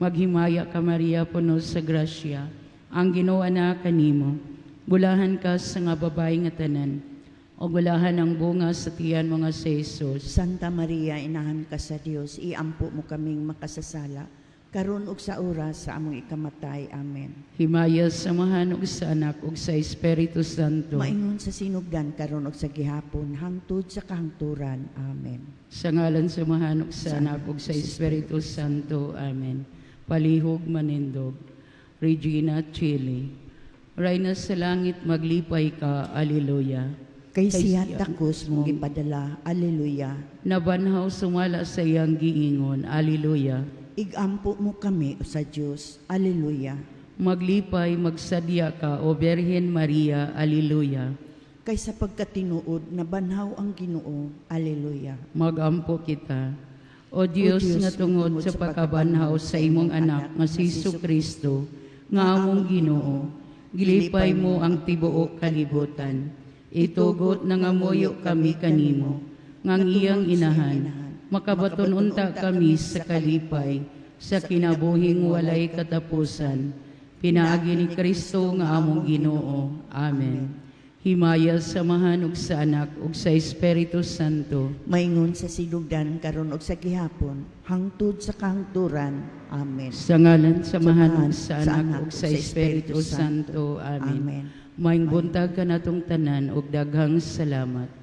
Maghimaya ka, Maria, puno sa grasya. Ang Ginoo na kanimo. Bulahan ka sa nga babae nga tanan. O bulahan ang bunga sa tiyan mo nga si Jesus. Santa Maria, inahan ka sa Dios, iampo mo kaming makasasala, karon ug sa oras sa among ikamatay. Amen. Himaya sa Amahan ug sa Anak ug sa Espiritu Santo. Maingon sa sinugdan karon ug sa gihapon hangtod sa kahangturan. Amen. Sa ngalan sa Amahan ug sa Anak ug sa Espiritu Santo. Amen. Palihog manindog. Regina Chili. Reyna sa langit, maglipay ka. Alleluia. Kay Kay siya siya takos mong gipadala. Alleluia. Nabanhaw sumala sa iyang giingon. Alleluia. Igampo mo kami sa Dios. Alleluia. Maglipay, magsadya ka, O Birhen Maria. Alleluia. Kay sa pagkatinuod nabanhaw ang Ginoo. Alleluia. Magampo kita. O Dios, Diyos, nga tungod sa pagkabanhaw sa imong anak nga si Kristo, nga among Ginoo, gilipay mo ang tibuok kalibutan. Itugot nga ngamuyo kami kanimo, nga ang iyang inahan, makabaton unta kami sa kalipay, sa kinabuhing walay katapusan. Pinaagi ni Kristo nga among Ginoo. Amen. Himaya sa Amahan ug sa Anak ug sa Espiritu Santo. Maingon sa sinugdan karon ug sa gihapon hangtod sa kahangturan. Amen. Sa ngalan sa Amahan ug sa Anak ug sa Espiritu Santo. Amen. Amen. Maayong buntag kanatong tanan ug daghang salamat.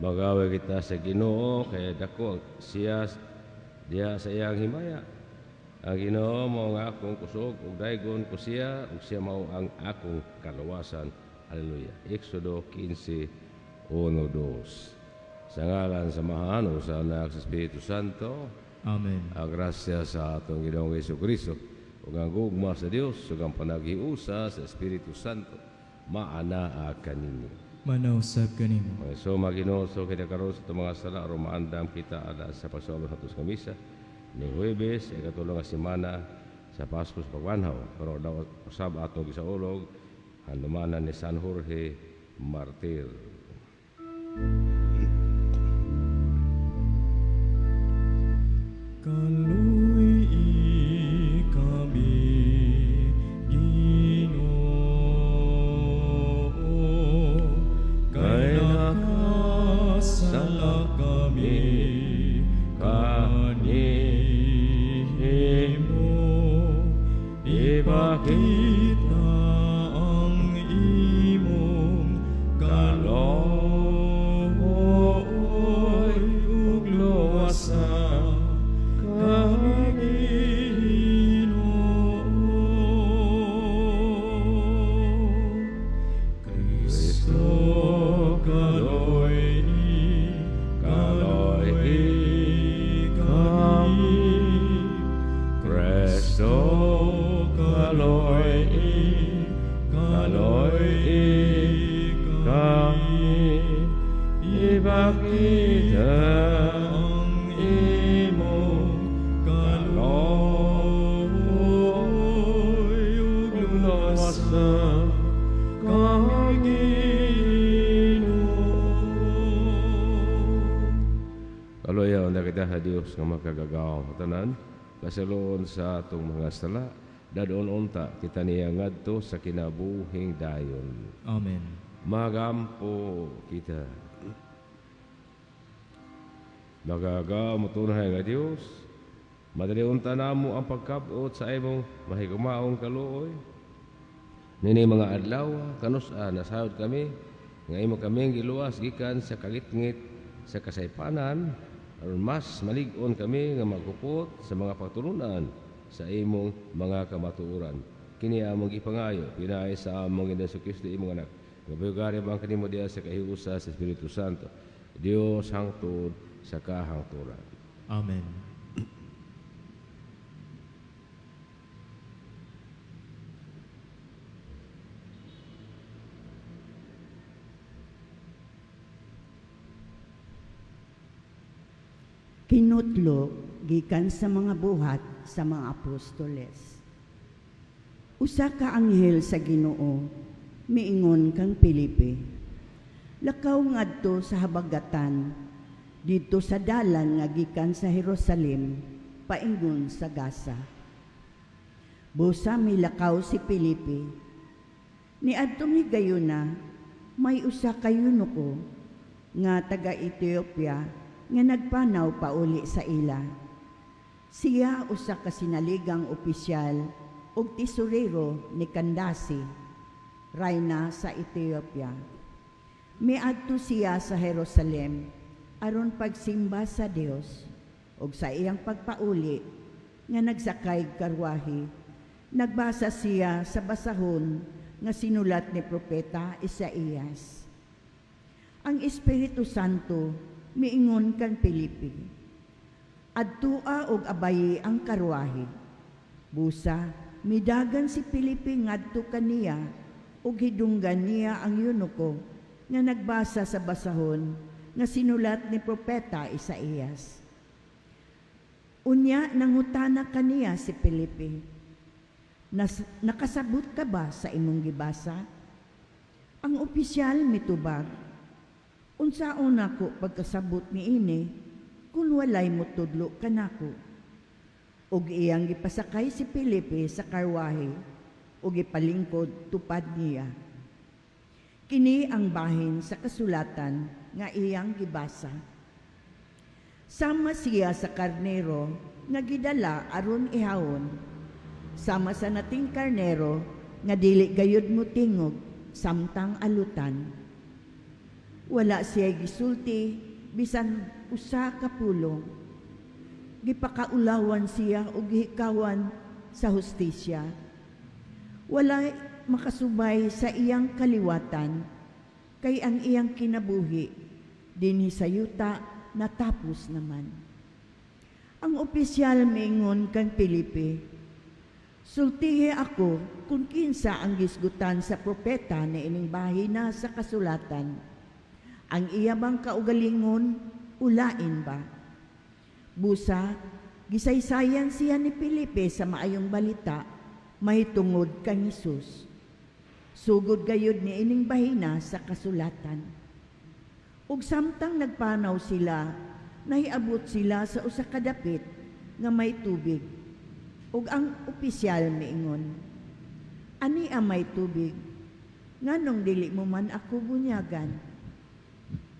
Magawi kita sa Ginoo kay dako siya diha sa iyang himaya. Ang Ginoo mao ang akong kusog ug daygon ko siya ug siya mao ang akong kaluwasan. Haleluya. Exodo 15:1-2. Sa ngalan sa Amahan ug sa Anak sa Espiritu Santo. Amen. Ang grasya sa atong Ginoong Hesukristo ug ang gugma sa Dios ug ang panaghiusa sa Espiritu Santo maanaa kaninyo. Manausab kanimo. Mga so Ginoo so kita karon sa atong mga sala aron maandam kita ala sa pagsulod sa atos nga misa ning Huwebes, ikatulo nga semana sa Pasko sa Pagbanhaw. Pero daw usab atong gisaulog handumanan ni San Jorge Martir. Kaluy'i kami, Ginoo, kay nakasala kami kanimo. Ipakita ang imong kaluoy ug luwasa kami, Ginoo. Kristo, kaluy'i, kaluy'i kami. Kristo, kaluy'i, kaluy'i kami. Ipakita ang imong kaluoy ug luwasa kami, Ginoo. Kaluya na kita sa Dios nga makagagahom sa tanan, pasayloon sa atong mga sala, dad-on unta kita niya ngadto sa kinabuhing dayon. Amen. Magampo kita. Makagagahom tunay nga Dios, madali unta namo ang pagkabot sa imong mahigumaong kaluoy. Nini mga adlaw, kanus-a nasayod kami nga imo kaming giluwas gikan sa kangitngit sa kasaypanan, aron mas malig-on kami nga maghupot sa mga pagtulunan sa imong mga kamatuoran. Kini among gipangayo pinaagi sa among Ginoong Hesukristo, imong anak, nga bugari bang kanimo diha sa kahiusa sa Espiritu Santo, Dios hangtod sa kahangturan. Amen. Kinutlo gikan sa mga buhat sa mga apostoles. Usa ka anghel sa Ginoo miingon kang Felipe, lakaw ngadto sa habagatan didto sa dalan nga gikan sa Jerusalem paingon sa Gaza. Busa milakaw si Felipe. Niadtong higayuna, may usa ka eunuko nga taga Ethiopia nga nagpanaw pauli sa ila. Siya usa ka sinaligang opisyal ug tesorero ni Candace, rayna sa Ethiopia. Miadto siya sa Jerusalem aron pagsimba sa Dios, ug sa iyang pagpauli nga nagsakay karwahe, nagbasa siya sa basahon nga sinulat ni propeta Isaías. Ang Espiritu Santo miingon kan Felipe, adtua og abayi ang karwahe. Busa midagan si Felipe ngadto kaniya ug hidunggan niya ang eunuko nga nagbasa sa basahon nga sinulat ni propeta Isaías. Unya nangutana kaniya si Felipe, nakasabot ka ba sa imong gibasa? Ang opisyal mitubag, unsaon nako pagkasabot niini kung walay motudlo kanako? Ug iyang gipasakay si Felipe sa karwahe ug gipalingkod tupad niya. Kini ang bahin sa kasulatan nga iyang gibasa. Sama siya sa karnero nga gidala aron ihawon, sama sa nating karnero nga dili gayud motingog samtang alutan. Wala siya gisulti bisan usa ka pulong. Gipakaulawan siya ug gihikawan sa hustisya. Wala makasubay sa iyang kaliwatan, kay ang iyang kinabuhi dinhi sa yuta natapos naman. Ang opisyal miingon kang Felipe, "Sultihi ako kung kinsa ang gisgutan sa propeta na ining bahina sa kasulatan. Ang iya bang kaugalingon, ulain ba?" Busa, gisaysayan siya ni Felipe sa maayong balita mahitungod kang Hesus. Sugod gayud ni ining bahina sa kasulatan. Ug samtang nagpanaw sila, nahiabot sila sa usa ka dapit nga may tubig. Ug ang opisyal miingon, "Ani ang may tubig, nganong dili mo man ako bunyagan?"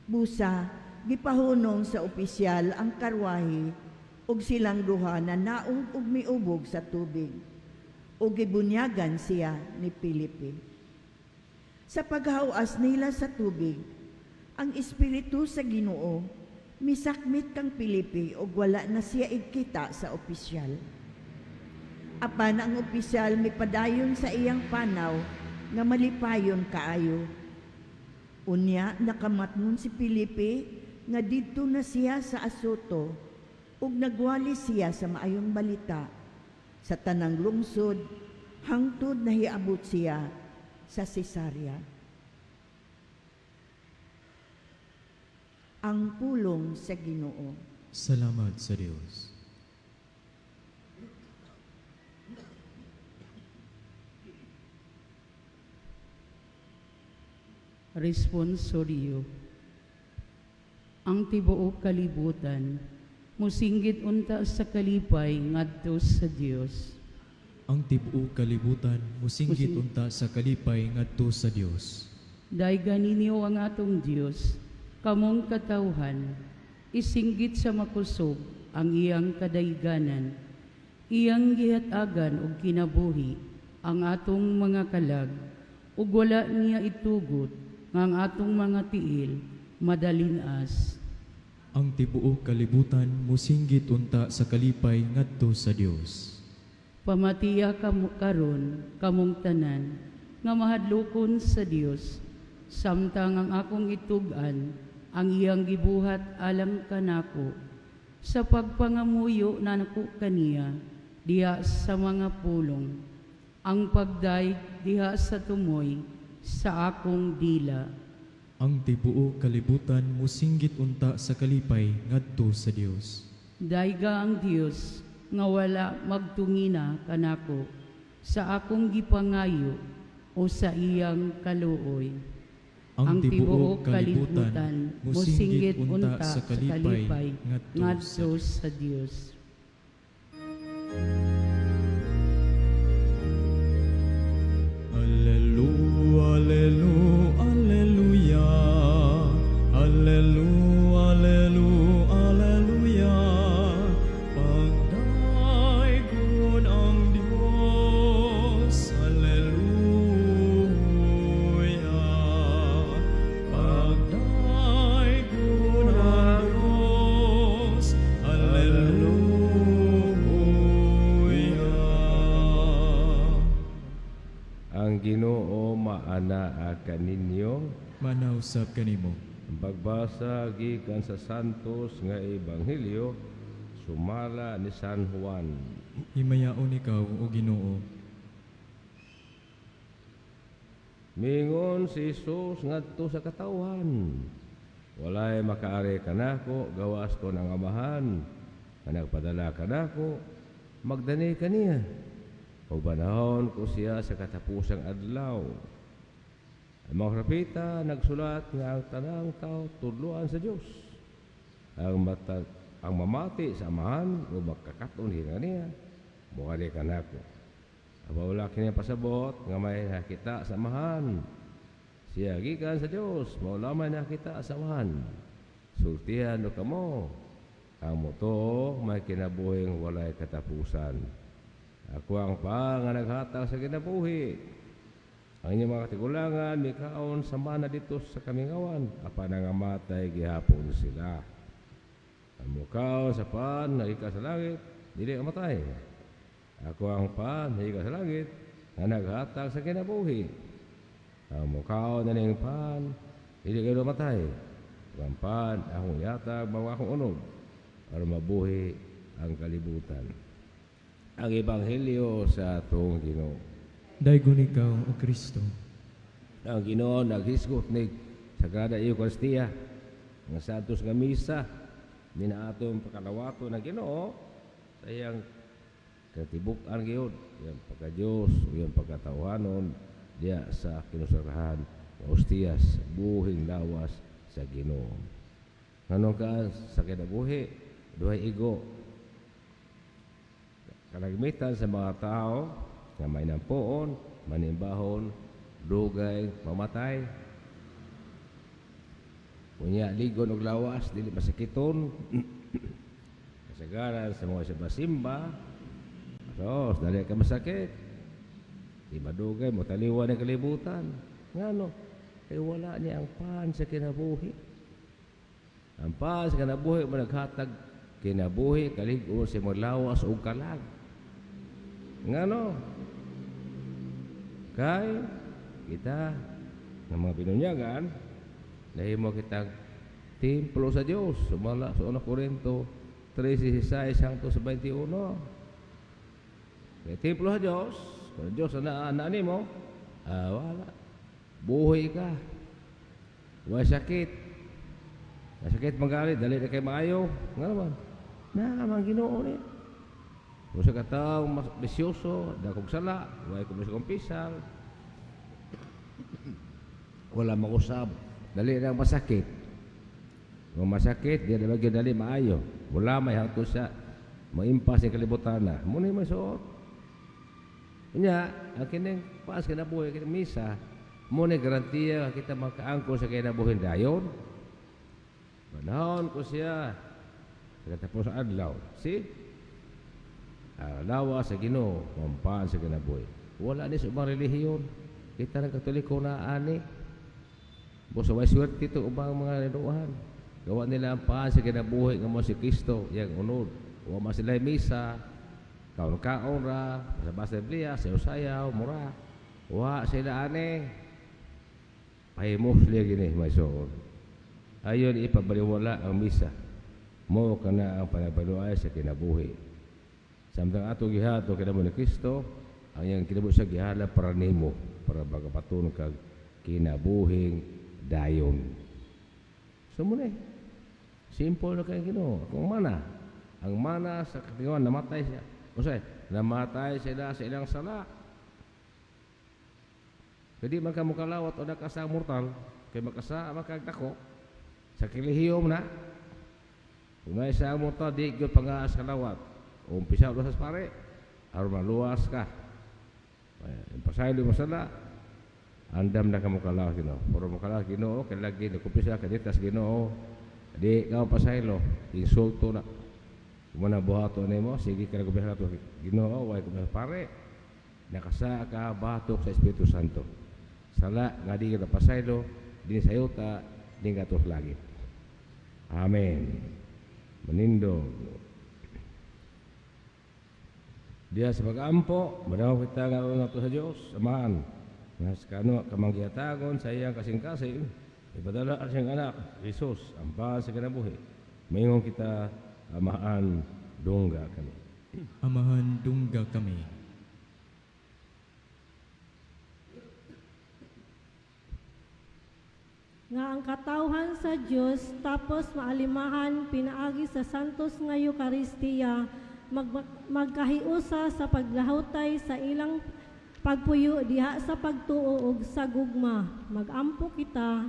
Busa, gipahunong sa opisyal ang karwahe ug silang duha na naog ug miubog sa tubig, ug gibunyagan siya ni Felipe. Sa paghawas nila sa tubig, ang espiritu sa Ginoo misakmit kang Felipe ug wala na siya igkita sa opisyal. Apan ang opisyal mipadayon sa iyang panaw nga malipayon kaayo. Unya nakamatngon si Felipe nga didto na siya sa Asoto ug nagwali siya sa maayong balita sa tanang lungsod hangtod nahiabot siya sa Cesarea. Ang pulong sa Ginoo. Salamat sa Dios. Responsorio. Ang tibuok kalibutan musinggit unta sa kalipay ngadto sa Dios. Ang tibuok kalibutan musinggit unta sa kalipay ngadto sa Dios. Daygan ninyo ang atong Dios, kamong katawhan, isinggit sa makusog ang iyang kadayganan, iyang gihatagan og kinabuhi ang atong mga kalag, ug wala niya itugot nga ang atong mga tiil madalinas. Ang tibuok kalibutan musinggit unta sa kalipay ngadto sa Dios. Pamatiya kamo karon kamong tanan nga mahadlokon sa Dios, samtang ang akong itug-an ang iyang gibuhat alang kanako sa pagpangamuyo nako kaniya diha sa mga pulong, ang pagdayeg diha sa tumoy sa akong dila. Ang tibuok kalibutan musinggit unta sa kalipay ngadto sa Dios. Dayga ang Dios nga wala magtungina kanako sa akong gipangayo o sa iyang kaluoy. Ang tibuok kalibutan musinggit unta sa kalipay ngadto ngadto sa Dios. Alleluia, alleluia, alleluia. Alleluia, alleluia, alleluia. Pagdaygon ang Dios. Alleluia. Pagdaygon ang Dios. Alleluia. Ang Ginoo maanaa kaninyo. Manausap kanimo. Ang pagbasa gikan sa Santos nga Ebanghelyo sumala ni San Juan. Himayaon ikaw, o Ginoo. Mingon si Jesus ngadto sa katawhan. Walay makaari kanako, gawas ko ng Amahan. Nga nagpadala kanako, magdani kaniya. Ug panahon ko siya sa katapusang adlaw. Ang mga propeta nagsulat nga ang tanang tao tudloan sa Dios. Ang mamati sa Amahan o magkakaton niya, muari kanako. Aba wala kini pasabot nga may nakita sa Amahan. Siya gikan sa Dios, mao lamay nakita sa Amahan. Sultihan no kamo, ang moto may kinabuhing walay katapusan. Ako ang paa nga naghatag sa kinabuhi. Ang inyong mga katigulangan mikaon sa mana dito sa kamingawan, apan nangamatay gihapon sila. Ang mukaon sa pan nga gikan sa langit, dili mamatay. Ako ang pan nga gikan sa langit, nga naghatag sa kinabuhi. Ang mukaon aning pan, dili kayo mamatay. Ang pan akong ihatag mao akong unod, aron mabuhi ang kalibutan. Ang Ebanghelyo sa atong Ginoo. Daygon ikaw, O Kristo. Ang Ginoo naghisgot ni Sagrada Eucharistia, ang Santos nga Misa, ni na atong pakalawato ng Ginoo sa iyang katibuk-an gyud, iyang pagka-Dios, iyang pagkatawhanon diya sa kinusarahan nga ostiyas, buhing lawas sa Ginoo. Nganong ka sa kinabuhi, duhay igo. Kalagmitan sa mga tao nga may nampoon, manimbahon, dugay, mamatay. Unya ligon og lawas, dili masakiton. Kasagaran sa mga simba-simba, so, dali ka masakit. Di madugay, motaliwan ang kalibutan. Ngano? Kay wala niya ang pan sa kinabuhi. Ang pan sa kinabuhi, managhatag kinabuhi, kalig-on sa imong lawas ug kalag. Ngano? Kay kita ng mga binunyagan, nahimo kitang templo sa Dios. Sumala sa 1 Korinto 3:16 hangtod sa 21. Kay templo sa Dios, kung Dios na na nimo, wala. Buhi ka. Wala sakit. Masakit magalit, dali na kay maayo. Nga naman. Na, man Ginoo ni. Kung sa katawang mas bisyoso, dakong sala, wala ko sa kumpisal, wala makusab, dali na masakit. Kung masakit, di na magyud dali maayo. Wala may hangtod sa maimpas ni kalibutan na. Muna may suot. Unya, ang kining paas kinabuhi, kining misa, mo ni garantiya nga kita makaangkon sa kinabuhi dayon. Panahon ko siya sa katapos sa adlaw. See? Lawa sa Ginoo, mampaan sa kinabuhi. Wala ni sa ubang relihiyon. Kita ng Katoliko na ani. Busa way swerte ito ubang mga linuhan. Gawa nila ang paan sa kinabuhi nga mo si Kristo, yang unod. Wa man sila misa, kaon-kaon ra, basa-basa Biblia, sayaw-sayaw, mura. Wa sila ani. Pahimos liya gini, may suon. Ayon ipabaliwala ang misa. Mo kana ang panagbaluay sa kinabuhi. Samtang ato gihato kinabuhi ni Kristo, ang iyang kinabuhi sa gihala para nimo, para magapaton kag kinabuhing dayon. So mo na eh. Simple na kay Ginoo. Kung mana, ang mana sa katinguan, namatay siya. O say, namatay sila sa ilang sala. Kaya di man ka mukalawat o nakasa mortal, kay makasa makagdako, sa kilihiyom na, kung na sa mortal, di gyud pangaas kalawat. Umpisa ulo sa pare, aron maluwas ka. Pasaylo mo sala, andam na ka mukalawat Ginoo. Pero mukalawat Ginoo, kay lagi nagkumpisa ka ditas Ginoo, di ka pasaylo, insulto na. Kung na buhato nimo, sige ka nagkumpisa to Ginoo, way kumpisa pare. Nakasa ka batok sa Espiritu Santo. Sala nga di ka pasaylo, di sa yuta, di ka sa langit. Amen. Manindog. Diya sa pag-ampo, manaw kita nga una to sa Diyos, Amahan, nga sa kano kamanggihatagon sa iyang kasing-kasing, ipadala ang siyang anak, Jesus, ang paan sa kinabuhi. Maingon kita, Amahan, dungga kami. Amahan, dungga kami. Nga ang katawhan sa Dios tapos maalimahan pinaagi sa Santos nga Eukaristiya, magkahiusa sa paglahutay sa ilang pagpuyo diha sa pagtuo ug sa gugma. Magampo kita.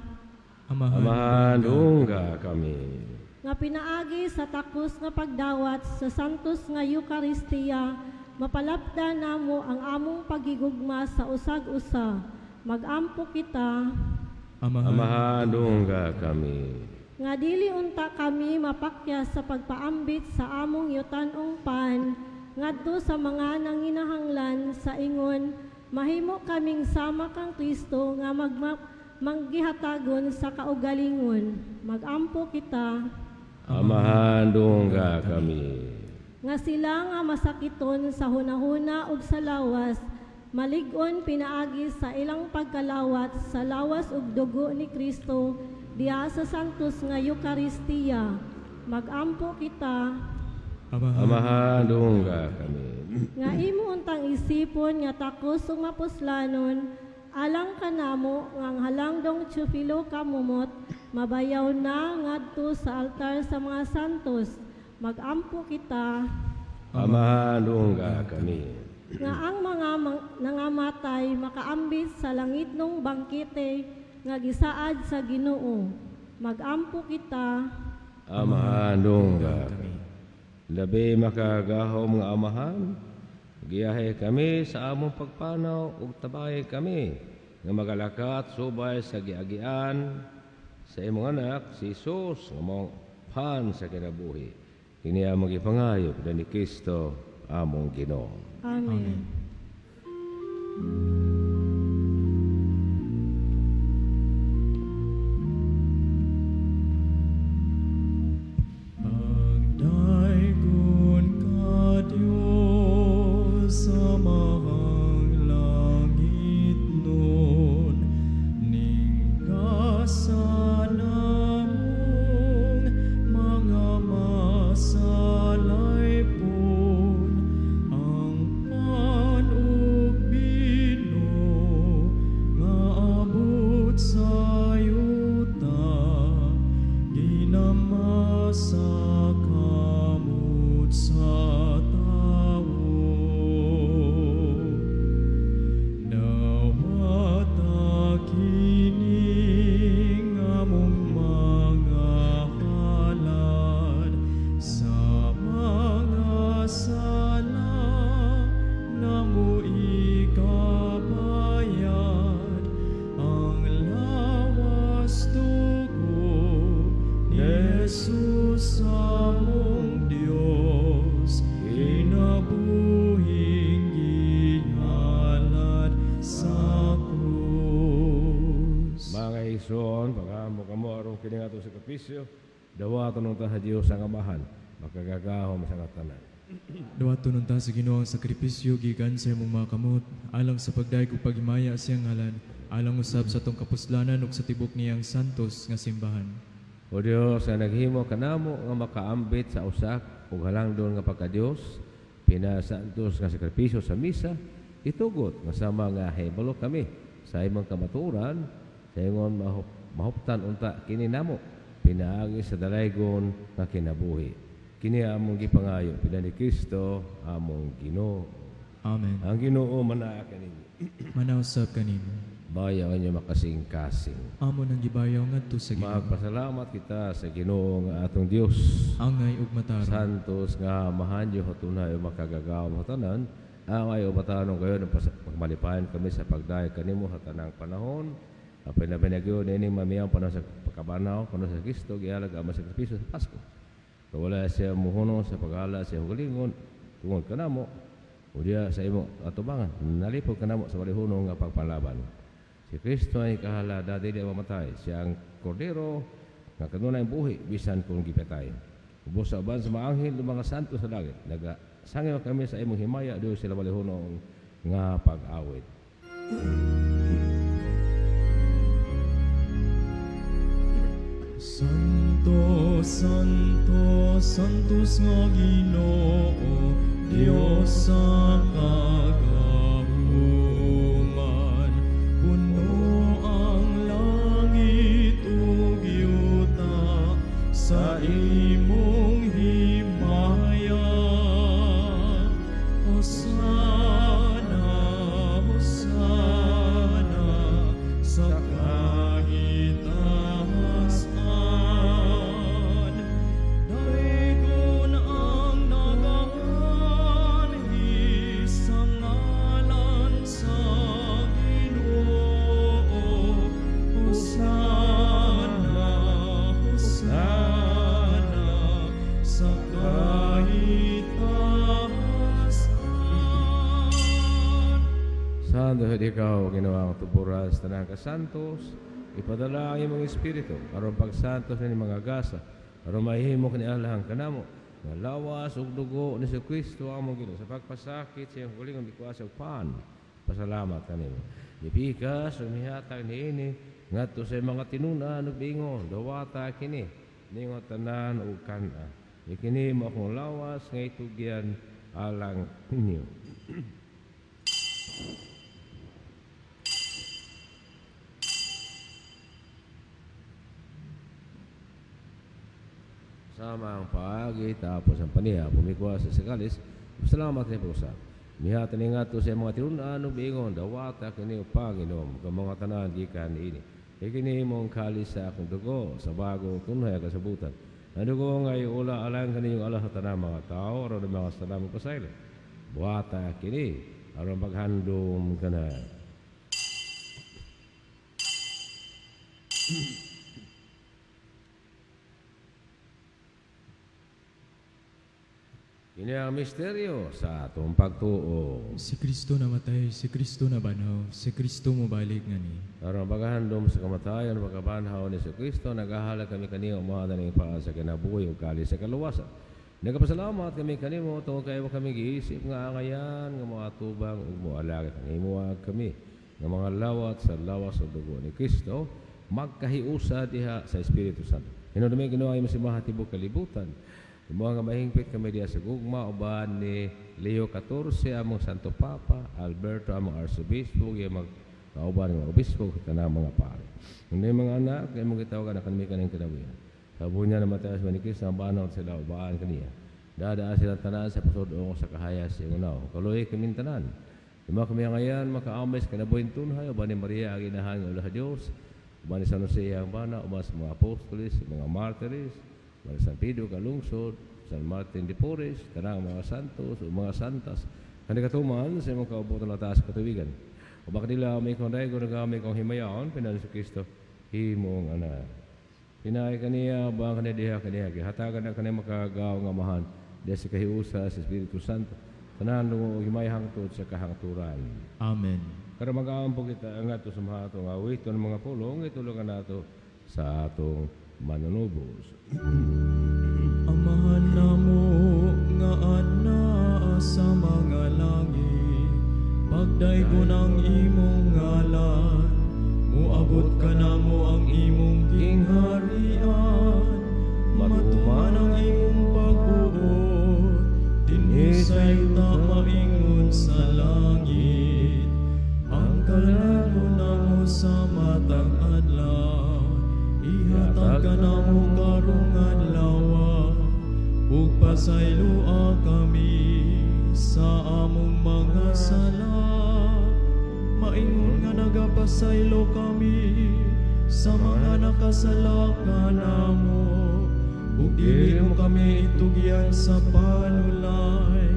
Amahan, Amahan, dungga kami. Nga pinaagi sa takos nga pagdawat sa Santos nga Eukaristiya, mapalapda namo ang among pagigugma sa usag-usa. Magampo kita. Amahan, Amahan, dungga kami. Nga dili unta kami mapakya sa pagpaambit sa among yutan-ong pan ngadto sa mga nanginahanglan sa ingon mahimo kaming sama kang Kristo nga manggihatagon sa kaugalingon. Magampo kita. Amahan, dungga kami. Nga sila nga masakiton sa hunahuna ug sa lawas, malig-on pinaagi sa ilang pagkalawat sa lawas ug dugo ni Kristo diha sa Santos nga Eukaristiya. Magampo kita. Amahan, Amahan, dungga kami. Nga imo untang isipon nga takos ug mapuslanon alang kanamo nga ang halangdong Teofilo Camomot mabayaw na ngadto sa altar sa mga santos. Magampo kita. Amahan, dungga kami. Nga ang mga nangamatay makaambit sa langitnong bangkete nga gisaad sa Ginoo. Magampo kita. Amahan, dungga kami. Labi makagahom nga Amahan, giyahe kami sa among pagpanaw ug tabay kami nga magalakat subay sa giagian sa imong anak si Jesus nga mong pan sa kinabuhi. Kini among gipangayo ni Kristo among Ginoo. Amen. Amen. Pagdaygon ka Diyos sa mahang langit nun, ninggasan namong mga masalaypon, ang pan ug bino nga abot sa yuta, ginamasa kamot sa tawo. Dawata kining among mga halad sa mga sala namo ikabayad ang lawas dugo ni Jesus among Dios, kinabuhing gihalad sa krus. Mga igsoon, paghamok kamo aron kini nga atong sakripisyo, dawaton unta sa Dios ang Amahan, makagagahom sa katanan. Dawaton unta sa Ginoo ang sakripisyo gikan sa imong mga kamot alang sa pagdayeg ug paghimaya sa iyang ngalan, alang usab sa atong kapuslanan ug sa tibok niyang santos nga simbahan. O Dios, nga naghimo kanamo nga makaambit sa usak ug halangdon nga pagka-Dios, pinasantos nga sakripisyo sa misa, itugot nga sama nga hibalo kami sa imong kamatuoran, sa ingon mahuptan unta kini namo pinaagi sa dalaygon nga kinabuhi. Kini among gipangayo pinaagi ni Kristo among Ginoo. Amen. Ang Ginoo manaa kaninyo. Manausab kanimo. Bayaw inyo makasing-kasing. Amo nang gibayaw ngadto sa Ginoo. Magpasalamat kita sa Ginoo nga atong Dios. Angay ug matarong. Santos nga Amahan ug tunay ug makagagahom sa tanan, angay ug matarong gayon ang pagmalipayan kami sa pagdayeg kanimo sa tanang panahon. Ang pinabinagyo nining mamiyang panahon sa pagkabanaw, panahon sa Kristo, gihalag ang sakripisyo sa Pasko. Wala siya muhuno sa paghala sa kaugalingon, tungod kanamo, o diya sa imong atubangan, nalipod kanamo sa walihunong nga pagpalaban. Si Kristo ay kahalad, dili mamatay. Siya ang kordero nga kanunay buhi bisan kung gipatay. Ubos sa uban sa mga anghel ug mga santo sa langit, nagasangyaw kami sa imong himaya dios sila walihunong nga pag-awit. Santo, Santo, Santos nga Ginoo, Dios sa kagahuman. Puno ang langit ug yuta sa imong himaya. Hosana, Hosana, sa kahitaas-an. Daygon ang nagaanhi sa ngalan sa Ginoo. Hosana, Hosana. Manduhod ikaw, Ginoo ang tuburan sa tanang kasantos, ipadala ang imong espiritu aron pagsantos ni mga gasa, aron mahimo kini alahang kanamo nga lawas ug dugo ni Kristo ang among Ginoo sa pagpasakit sa iyang kaugalingon mikuha sa pan. Pasalamat kanimo. Gipikas ug mihatag niini ngadto sa mga tinun-an ug miingon, dawata kini ninyo tanan ug kan-a. Kini mao akong lawas nga itugyan alang ninyo. Sama ang paagi, tapos ang paniha, pumikuha sa sakalis, salamat ni usap. Mihata ni nga to sa mga tinun-an ug miingon, dawata kini ug panginom, kang mga tanan gikan niini. Kini imong kalis sa akong dugo, sa bagong tunhay kasabutan. Ang dugo nga iula alang kaninyong alas sa tanang mga tao, aron ang mga salamang pasaylo. Buhata kini, aron paghandom kana. Kini ang misteryo sa atong pagtuo. Si Kristo namatay, si Kristo nabanhaw, si Kristo mobalik ngani. Aron paghandom sa kamatayon, pagkabanhaw ni Kristo, nagahalad kami kaniyo mga paa sa kinabuhi ug kalis sa kaluwasan. Nagapasalamat kami kanimo tungod kay kami giisip nga angayan nga mga tubang ug moalagad kanimo kami nga mga lawat sa lawas ug dugo ni Kristo magkahiusa diha sa Espiritu Santo. Hinumdumi Ginoo ang imong simbahan tibuok kalibutan. Imo nga mahingpit kami diha sa gugma uban ni Leo XIV among Santo Papa, Alberto among Arsobispo, ug iyang kauban nga obispo tanang mga pare. Hindi mga anak, kay imong gitawagan na kami kaning kinabuhian. Sa bunya na matayas man ni Kristo ang banaw sila ubaan kaniya. Dadaan sila tanan sa pasudong sa kahayas sa iyong naw. Kaluoy kaming tanan. Imo kami ngayon makaames kinabuhing tunhay uban ni Maria ang inahan nga ulah sa Dios. Uban ni San Jose ang bana, uban sa mga apostoles, mga martyrs, uban ni San Pedro Kalungsod, San Martin de Porres, tanang mga santos ug mga santas. Kani katuman sa imong kaubutan na taas katubigan. Uban kanila may kong daygo nagami kong himayaon pinali sa Kristo himong anak. Pinaay kaniya bang kaniya diha kaniya gihatagan na kaniya makagaw nga amahan diha sa kahiusa sa Espiritu Santo. Tanan ug himay hangtod sa kahangturan. Amen. Karon mag-aampo kita ang ato sa mga atong awiton mga pulong itulungan nato sa atong manunubos. Amahan namo nga anaa sa mga langit, pagdaygon ang imong ngalan, muabot kanamo ang imong gingharian, matuman ang imong pagbuot, dinhi sa yuta maingon sa langit. Ang kalan-on namo sa matag adlaw, ihatag kanamo karong adlaw, ug pasayloa kami sa among mga sala, maingon nga nagapasaylo kami sa mga nakasala kanamo, ug dili mo kami itugyan sa panulay,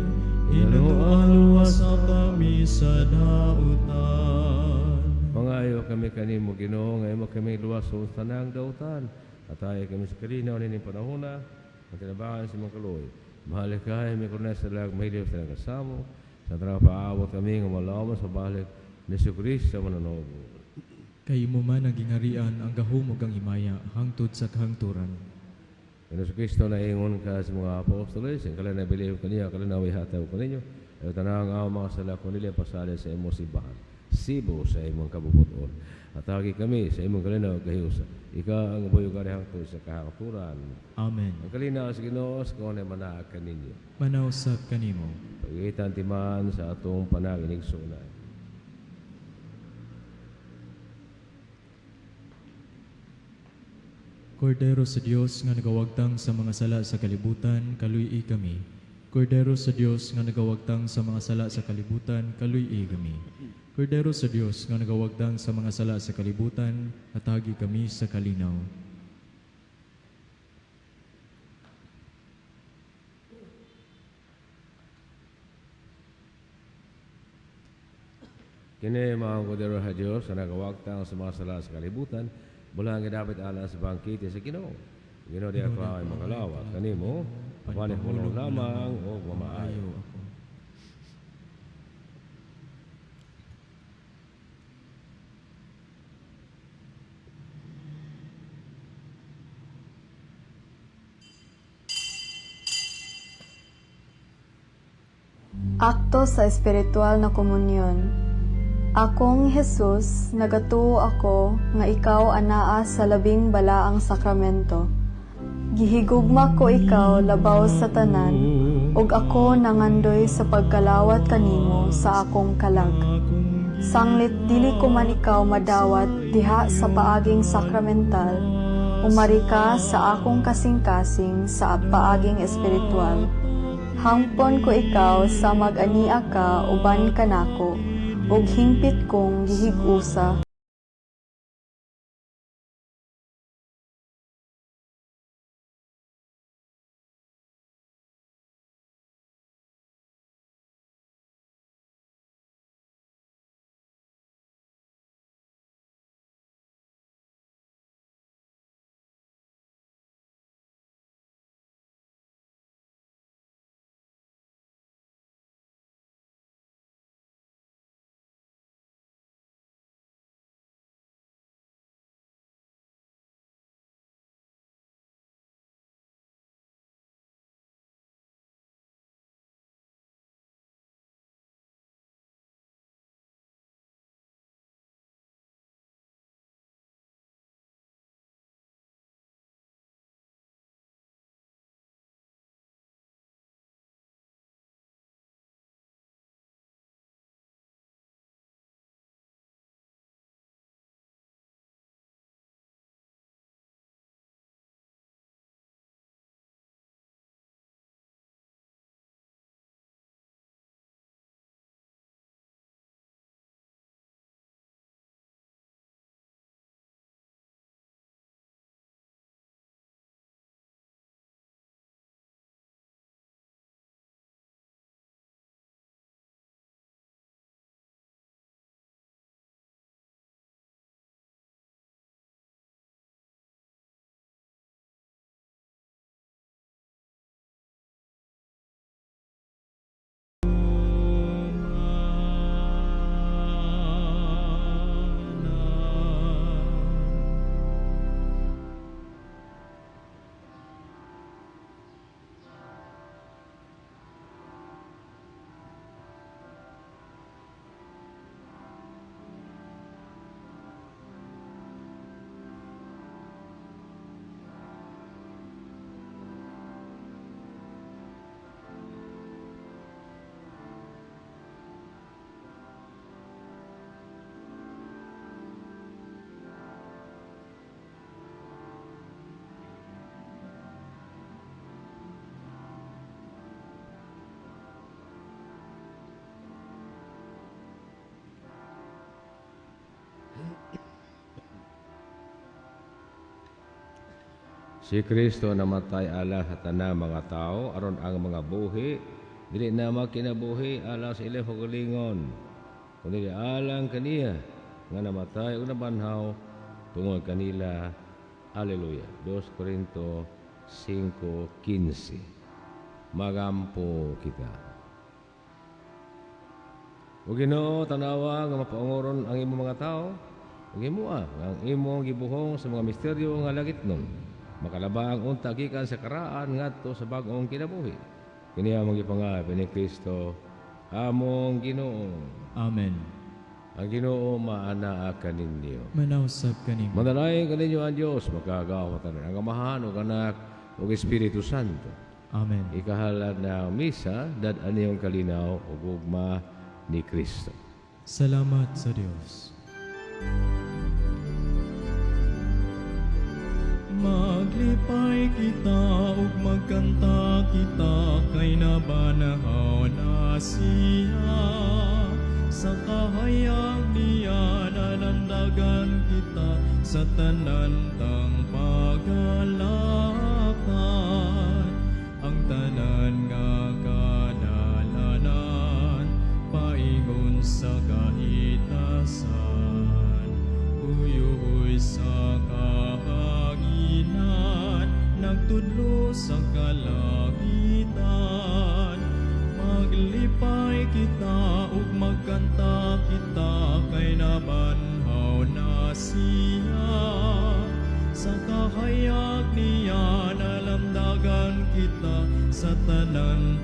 hinutoa luwasa kami sa dautan. Mangayo kami kanimo Ginoo nga imo kami luwason sa tanang dautan. Ataye kami sa kalinaw nining panahona ang tinabangan sa imong kaluoy. Mahalikay mi kurna sa lag mahiliw sa kasamo sa tanang paawat kami nga malawman sa balik ni Kristo manunobos. Kay imo man ang gingharian, ang gahom ug ang himaya hangtod sa kahangturan. Yesu Kristo na ingon ka sa mga apostoles, ang kala nabilib kaniya, kala nawihatag ko ninyo, ay tanang ang mga sala ko nila pasali sa imong simbahan. Sibo sa imong kabubuton. Atagi kami sa imong kalinaw kahiusa. Ikaw ang buhay ka hangtod sa kahangturan. Amen. Ang kalinaw sa Ginoo sa kung ano manaag kaninyo. Manausap kanimo. Pagitan timan sa atong panaginigsunan. Kordero sa Dios nga nagawagtang sa mga sala sa kalibutan, kaluy-i kami. Kordero sa Dios nga nagawagtang sa mga sala sa kalibutan, kaluy-i kami. Kordero sa Dios nga nagawagtang sa mga sala sa kalibutan, atagi kami sa kalinaw. Kini mga kordero sa Dios nga nagawagtang sa mga sala sa kalibutan, bulang gidapit alang sa bangkite sa Ginoo. Ginoo di ako ay mga lawat kanimo, panihulong lamang o mamaayo. Maayo ako. Akto sa espiritual na komunyon. Akong Jesus, nagatuo ako nga ikaw anaa sa labing balaang sakramento. Gihigugma ko ikaw labaw sa tanan, ug ako nangandoy sa pagkalawat kanimo sa akong kalag. Sanglit dili ko man ikaw madawat diha sa paaging sakramental, umari ka sa akong kasing-kasing sa paaging espiritual. Hangpon ko ikaw sa mag-ania ka uban kanako, ug hingpit kong gihig-usa. Si Kristo namatay alang sa tanang mga tao aron ang mga buhi dili na makinabuhi alang sa ilang kaugalingon, kundi alang kaniya nga namatay ug nabanhaw tungod kanila. Alleluia. 2 Corinto 5:15. Magampo kita. O Ginoo, tanawa nga mapaungoron ang imong mga tao ug himoa nga ang imong gibuhong sa mga misteryo nga langitnon makalabang unta gikan sa karaan ngadto sa bag-ong kinabuhi. Kini among gipangabay ni Kristo among Ginoo. Amen. Ang Ginoo maanaa kaninyo. Manausab kanimo. Manalangin kaninyo ang Dios, makagagahom tanan, ang Amahan ug Anak ug Espiritu Santo. Amen. Ikahalad na misa, dad-an niyong kalinaw ug gugma ni Kristo. Salamat sa Dios. Maglipay kita ug magkanta kita kay nabanhaw na siya. Sa kahayag niya nalandagan kita sa tanan tang pagalakan. Ang tanan nga kadalanan paingon sa kahitasan. Uyuhoy sa kahanginan, nagtudlo sa kalagitan. Maglipay kita ug magkanta kita kay nabanhaw na siya. Sa kahayag niya nalamdagan kita sa tanan.